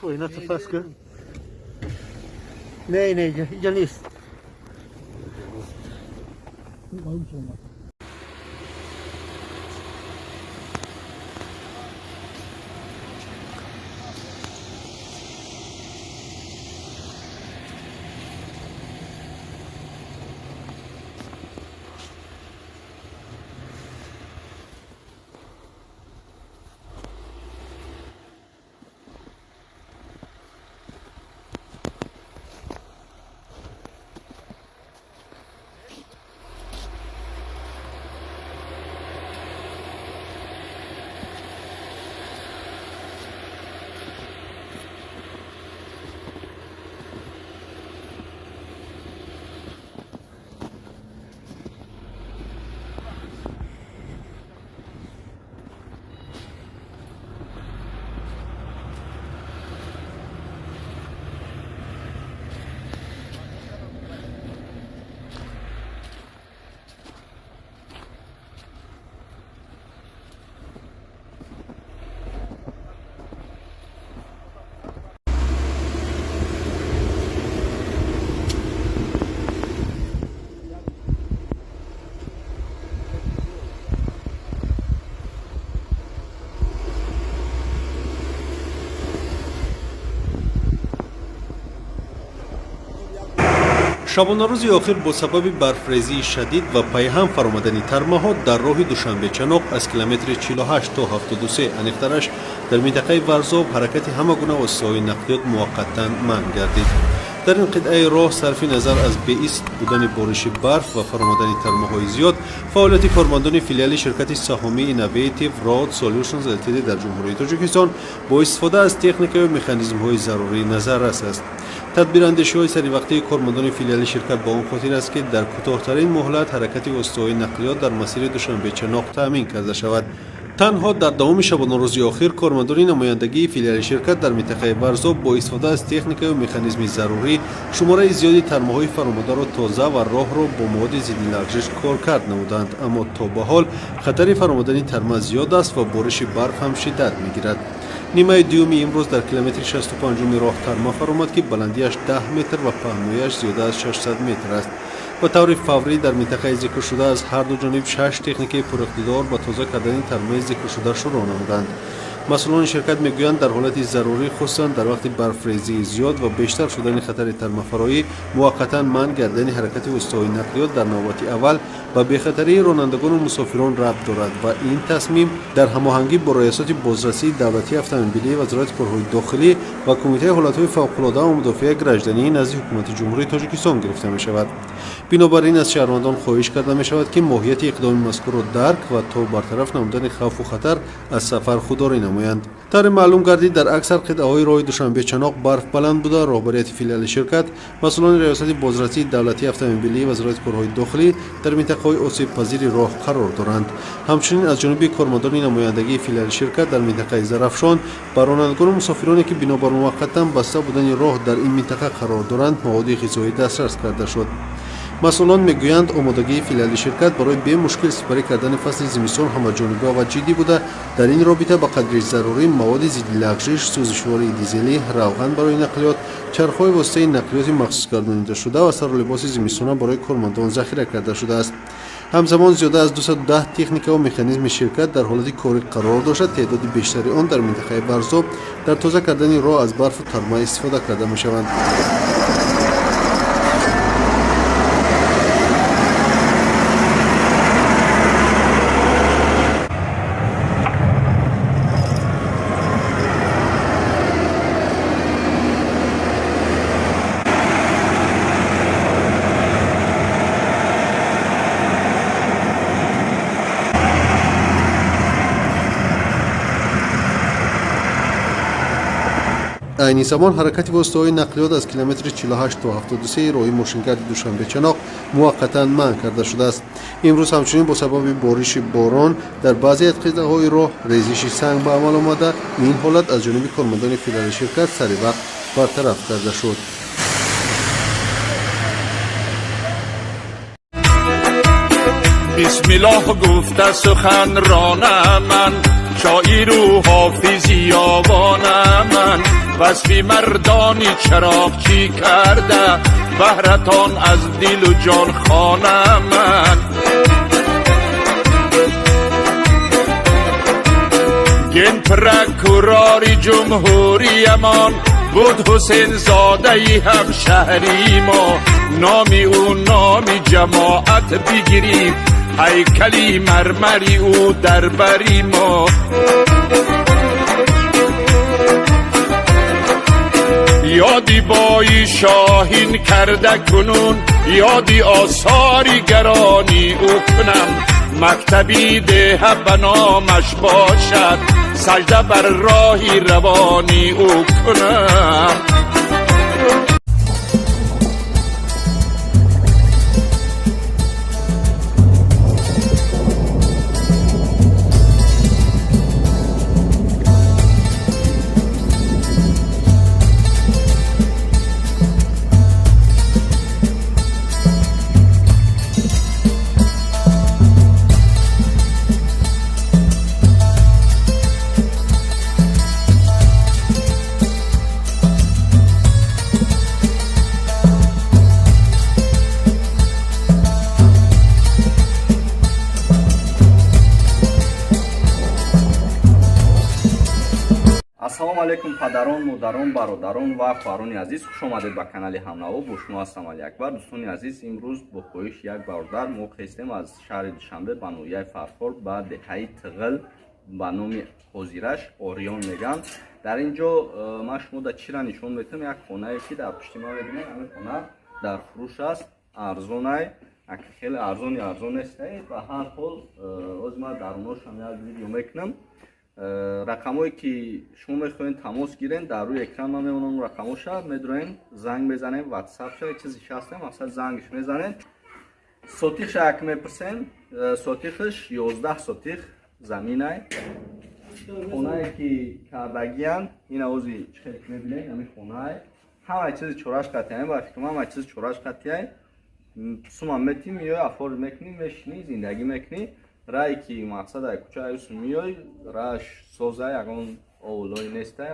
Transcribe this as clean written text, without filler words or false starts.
Оината пас ку. Не, не, иҷа нест. Шабонарӯзи охир бо сабаби барфрезии шадид ва пайҳам фаромадани тармаҳо дар роҳи Душанбе-Чаноқ аз километри 48 то 73, аниқтараш дар минтақаи Варзоб, ҳаракати ҳама гуна воситаҳои нақлиёт муваққатан манъ гардид. Дар ин қитъаи роҳ, сарфи назар аз беист будани бориши барф ва фаромадани тармаҳои зиёд, фаъолияти кормандони филиали ширкати саҳомии Innovative Road Solutions Ltd дар Ҷумҳурии Тоҷикистон бо истифода аз техникаю механизмҳои зарурӣ назаррас аст. Тадбирандешиҳои саривақтии кормандони филиали ширкат ба он хотир аст, ки дар кӯтоҳтарин муҳлат ҳаракати воситаҳои нақлиёт дар масири Душанбе-Чаноқ таъмин карда шавад. Танҳо дар давоми шабонарӯзи охир кормандони намояндагии филиали ширкат дар минтақаи Варзоб бо истифода аз техникаю механизми зарурӣ шумораи зиёди тармаҳои фаромадаро тоза ва роҳро бо маводи зидди лағжиш коркард намуданд, аммо то ба ҳол хатари фаромадани тарма зиёд аст ва бориши барф ҳам шиддат мегирад. Нимаи дуюми имрӯз дар километри 65-уми роҳ тарма фаромад, ки баландиаш 10 метр ва паҳнояш зиёда аз 600 метр аст. Ба таври фаврӣ дар минтақаи зикршуда аз ҳарду ҷониб шаш техникаи пуриқтидор ба тоза кардани тармаи зикршуда шурӯъ намуданд. Масъулони ширкат мегӯянд, дар ҳолати зарурӣ, хусусан дар вақти барфрезии зиёд ва бештар шудани хатари тармафароӣ, муваққатан манъ гардидани ҳаракати воситаҳои нақлиёт дар навбати аввал ба бехатарии ронандагону мусофирон рабт дорад ва ин тасмим дар ҳамоҳангӣ бо Раёсати бозрасии давлатии автомобилии Вазорати корҳои дохилӣ ва Кумитаи ҳолатҳои фавқулода ва мудофиаи граждании назди Ҳукумати Ҷумҳурии Тоҷикистон гирифта мешавад. Бинобар ин, аз шаҳрвандон хоҳиш карда мешавад, ки моҳияти иқдоми мазкурро дарк ва то бартараф намудани хавфу хатар аз сафар худдорӣ намоянд. Тавре маълум гардид, дар аксар қитъаҳои роҳи Душанбе-Чаноқ барф баланд буда, роҳбарияти филиали ширкат, масъулони Раёсати бозрасии давлатии автомобилии Вазорати корҳои дохилӣ дар минтақаҳои осебпазири роҳ қарор доранд. Ҳамчунин, аз ҷониби кормандони намояндагии филиали ширкат дар минтақаи Зарафшон ба ронандагону мусофироне, ки бинобар муваққатан баста будани роҳ дар ин минтақа қарор доранд, маводи ғизоӣ дастрас карда шуд. Масъулон мегӯянд, омодагии филиали ширкат барои бемушкил сипарӣ кардани фасли зимистон ҳамаҷониба ва ҷиддӣ буда, дар ин робита ба қадри зарурӣ маводи зидди лағжиш, сӯзишвории дизелӣ, равған барои нақлиёт, чархҳои воситаи нақлиёти махсусгардонидашуда ва сару либоси зимистона барои кормандон захира карда шудааст. Ҳамзамон, зиёда аз 210 техника ва механизми ширкат дар ҳолати корӣ қарор дошта, теъдоди бештари он дар минтақаи Варзоб дар тоза кардани роҳ аз барфу тарма истифода карда мешаванд. Айни замон ҳаракати воситаҳои нақлиёт аз километри 48 то 73 роҳи мошингарди Душанбе-Чаноқ муваққатан манъ карда шудааст. Имрӯз ҳамчунин бо сабаби бориши борон дар баъзе аз қитъаҳои роҳ резиши санг ба амал омада, ин ҳолат аз ҷониби кормандони филиали ширкат сари вақт бартараф карда шуд. Бисмиллоҳ гуфта сухан ронам ман, шоиру ҳофизи ёвонам ман. Васфи мардони чароғчӣ карда, баҳратон аз дилу ҷон хонам ман. Генпрокурори ҷумҳуриямон буд Ҳусейнзодаи ҳамшаҳри мо. Номи ӯ номи ҷамоат бигирифт, ҳайкали мармари ӯ дар бари мо. Ёди бои шоҳин карда кунун, ёди осори гарони ӯ кунам. Мактаби деҳа ба номаш бошад, сажда бар роҳи равони ӯ кунам. Ассалому алайкум, падарон, модарон, бародарон ва хоҳарони азиз, хуш омадед ба канали Ҳамнаво. Бо шумо ҳастам Алиакбар. Дӯстони азиз, имрӯз бо хоҳиши як бародар мо хестем аз шаҳри Душанбе ба ноҳияи Фархор, ба деҳаи Тиғил, ба номи ҳозираш Ориён мегӯянд. Дар ин ҷо ман шумо да чира нишон метавам? Як хонае ки дар пушти ман мебинед, ҳамин хона дар фурӯш аст, арзонай, хеле арзони арзон нест. Ба ҳар ҳол ҳозир ман даруношам як видео мекунам. Рақамҳое ки шумо мехоҳед тамос гирен, дар рӯи экран ман мемонам рақамҳоша, медроем, занг мезанем, ватсапша чизе ҳастем, масалан зангш мезанем. Сотихша як мепурсем, сотихш 11 сотих заминай. Хонае ки кардагиянд, ин ози чӣ хеле ки мебинед, ҳамин хонае ҳамаи чизи чораш қатиай, ба фикрам ҳамаи чизи чораш қатиай. Сума метим, миёй, афор мекунӣ, мешинӣ, зиндагӣ мекунӣ. Рае ки мақсад ай кӯча аюсу миёй, рааш соза, ягон овулое нестай.